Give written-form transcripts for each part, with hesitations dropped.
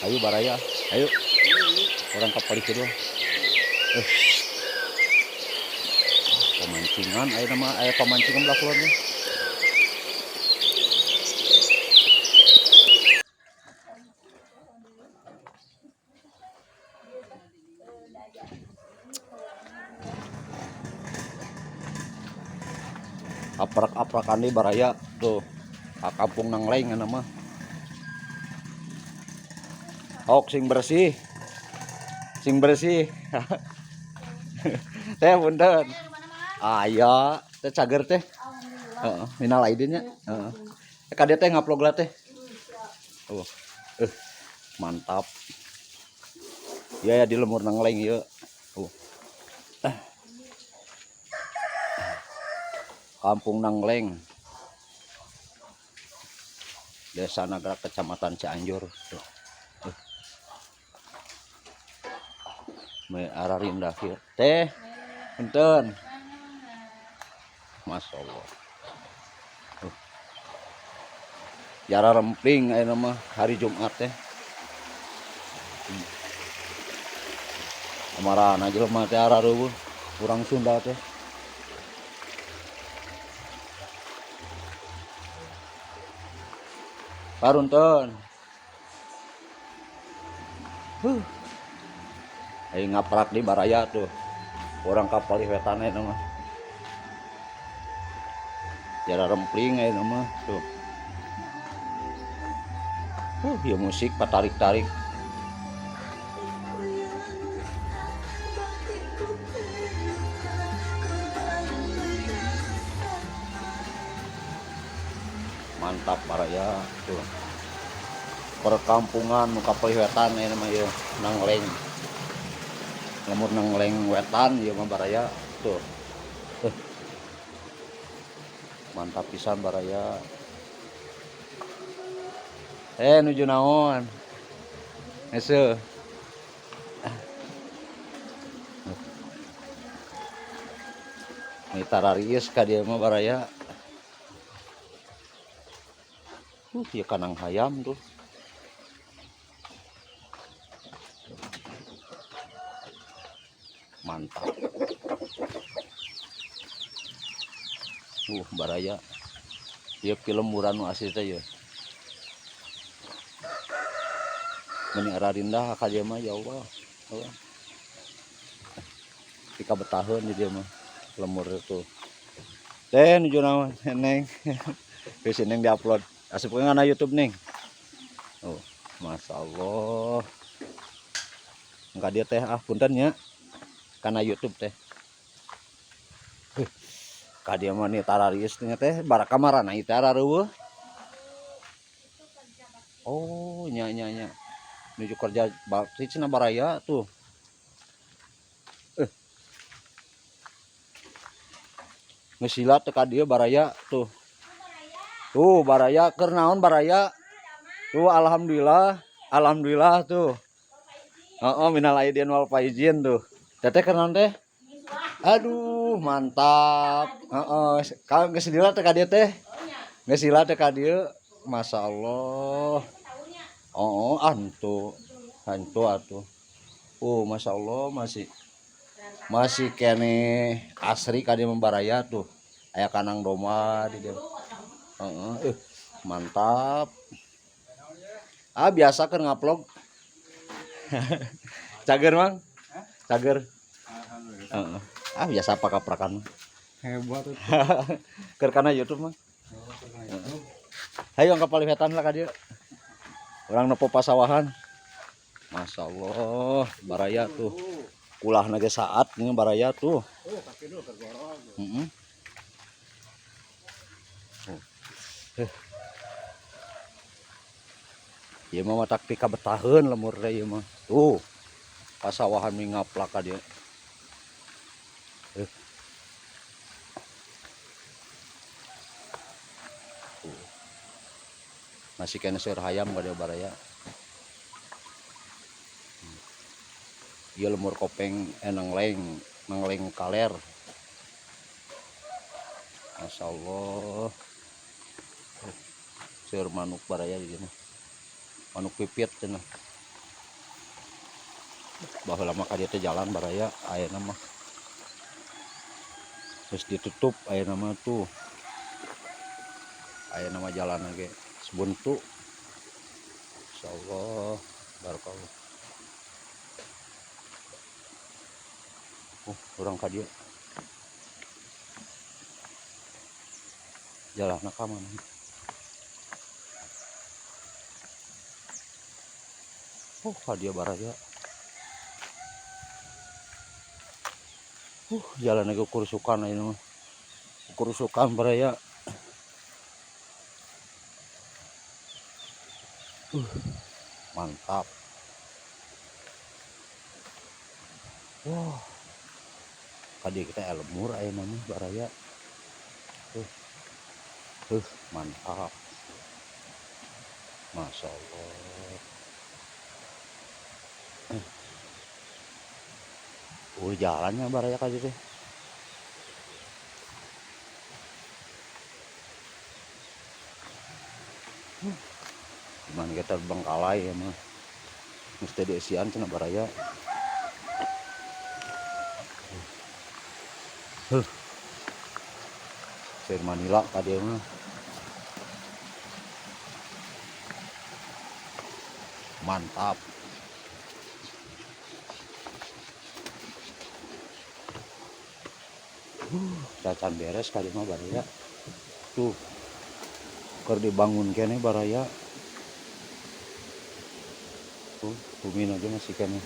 Ayo baraya, ayo. Orang kapal itu doang. Pemancingan, ayo nama, ayo pemancingan belah kulon. Aprak-aprakan di baraya tuh. Kampung Nangleng nama. Ok sing bersih. Sing bersih. Teh punten. Aya, teh cager teh. Heeh, minal aidin nya. Heeh. Ka dieu teh ngupload lah teh. Oh. Mantap. Ya ya di lemur Nangleng ieu. Oh. Kampung Nangleng. Desa Nagrak, Kecamatan Cianjur. Tuh. Me ararindah kieu. Teh, punten. Masya Allah. Tuh. Jara rempling ayeuna mah hari Jumat teh. Kamarana jelema teh arareuweuh urang Sunda teh. Parunten. Huh. Ayo ngaprak di baraya tuh. Orang kapal wetan eta mah. Jara rempling ayeuna mah tuh. Ya musik patarik-tarik. Mantap baraya tuh. Perkampungan nu kapalih wetan ayeuna mah ieu Nangleng. Lemur Nangleng wetan ieu mah baraya tuh. Mantap pisan baraya. Nuju naon? Hese. Ini tarariis ka dieu mah baraya. Ieu kanang hayam tuh. Mantap. Baraya. Ieu film murah nu asli teh ieu. Meni ararindah ka dieu mah ya Allah. Allah. Pika betaheun di dieu mah lemur itu. Teh nuju naon Neng. Geus Neng diupload. Asup kana YouTube Neng. Oh, Masya Allah. Engka dia teh ah punten nya. Kana YouTube teh. Ka dieu mah nih tarariis nya teh bara kamarana ieu teh arareuweuh. Oh, nya nya nya. Nuju kerja bakti cenah baraya tuh. Geus sila teh ka dieu baraya tuh. Tuh baraya keur naon baraya? Tuh alhamdulillah, alhamdulillah tuh. Heeh, minal aidin wal faizin tuh. Teteh keur naon teh? Aduh, mantap. Heeh, ka geus lila teh ka dieu teh. Geus lila teh ka dieu. Masya Allah. Oh, antu. Antu atuh. Oh, Masya Allah masih kene asri ka dieu baraya tuh. Aya kanang domba di dieu. Heeh, mantap. Ah, biasa keur ngupload. Cager, Mang? Cager. Heeh. Ah, biasa pakaprakan. Hebat tuh. Keur kana YouTube mah. Hayu angka palih wetan lah ka dieu. Urang nepo pasawahan. Masya Allah, baraya tuh. Kulahna ge saat nya baraya tuh. Oh, kaki dulu tergorong. Heeh. Ieu mah matak pika betaheun lemur teh ieu mah. Tuh. Pasawahan mi ngaplak ka dieu. Tuh. Masih kena seur hayam ka dieu baraya. Ieu lemur kopeng Nangleng, Nangleng kaler. Masya Allah. Seur manuk baraya di dieu mah. Manuk pipit cenah. Baheula mah ka dieu teh jalan baraya, ayeuna mah geus ditutup ayeuna mah tuh. Ayeuna mah jalanna ge buntu. Insyaallah barakallah. Urang ka dieu. Jalanna ka mana? Ka dieu baraya. Jalanna ge kurusukan ayeuna mah. Kurusukan baraya. Mantap. Wah. Ka dieu kita lemur ayeuna mah baraya. Mantap. Masya Allah. Jalannya baraya ka dieu teh. Cuman kita bengkalai ya mah. Mesti diisian cenah baraya. Sir Manila tadi mah. Mantap. Cacan beres kali mah baraya. Tuh. Keur dibangun keneh baraya. Tuh, tumin aja masih keneh.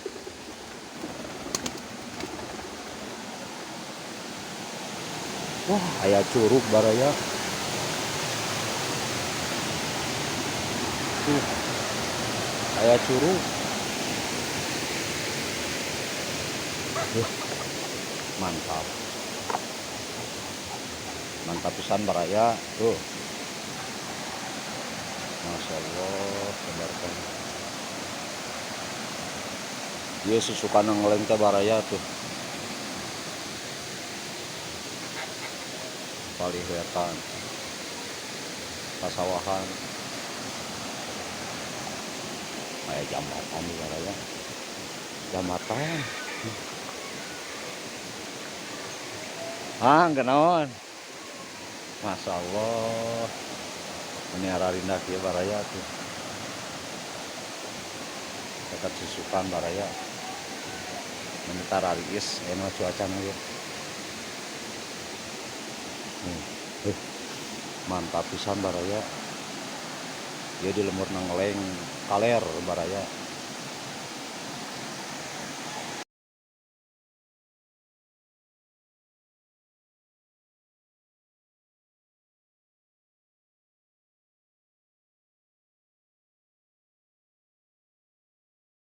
Wah, aya curug baraya. Tuh. Aya curug. Mantap. Mantap pisan baraya tuh. Masya Allah, tabarakallah. Ieu susukan ngeleng teh baraya tuh. Palih wetan. Pasawahan. Aya jambatan di baraya. Jambatan. Ah, kenaon. Masya Allah. Ini ararindah kieu baraya tuh. Dekat susukan baraya. Mentar ariis enak cuacana ya. Mantap pisan baraya. Ieu di lemur Nangeleng kaler baraya.